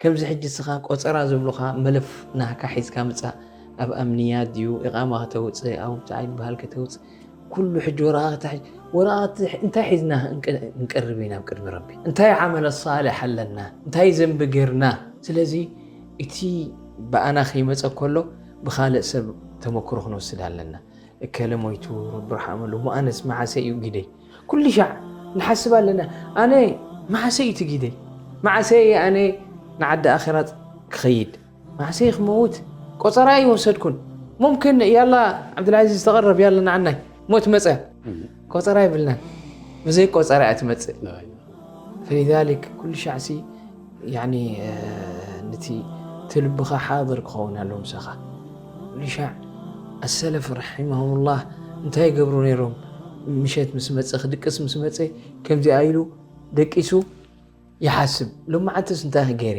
ከምዚ ሕጂ እስኻ ቆፀራ ዝብሉኻ መለፍ ናህካ ሒዝካ ምፃእ፣ ኣብ ኣምንያ ድዩ ኢቓማ ከተውፅእ፣ ኣብ እንታይ ዝበሃል ከተውፅእ፣ ኩሉ ሕጂ ወረቓ ክተሕ-፣ ወረቓ ትሕ-፣ እንታይ ሒዝና እንቀ-፣ እንቀርብ ኢና ኣብ ቅድሚ ረቢ? እንታይ ዓመለ ሳልሕ ኣለና? እንታይ ዘንቢ ጌርና? ስለዚ እቲ ብኣና ከይመፀ ከሎ ብኻልእ ሰብ ተመክሮ ክንወስድ ኣለና። እከለ ሞይቱ ረቢ ርሓመሉ፣ እሞ ኣነስ መዓሰ እዩ ጊደይ? ኩሉ ሻዕ ንሓስብ ኣለና። ኣነ መዓሰ እዩ እቲ ጊደይ? መዓሰ እየ ኣነ ንዓዲ ኣኼራ ክኸይድ? መዓሰ እየ ክመውት? ቆፀራ ኣይወሰድኩን። ሙምክን ያላ ዓብዱልዓዚዝ ተቐረብ፣ ያላ ንዓናይ ሞት መፀ። ቆፀራ የብልናን። ብዘይ ቆፀራ እያ ትመፅእ። ፈሊዛሊክ ኩሉ ሻዕሲ ያኒ፣ እ፣ ነቲ እቲ ልብኻ ሓድር ክኸውን ኣለዎ ምሳኻ። ኩሉ ሻዕ ኣሰለፍ ረሒመሁሙላህ እንታይ ይገብሩ ነይሮም? ምሸት ምስ መጸ፣ ክድቅስ ምስ መጸ፣ ከምዚኣ ኢሉ ደቂሱ ይሓስብ። ሎማዓንትስ እንታይ ገይረ?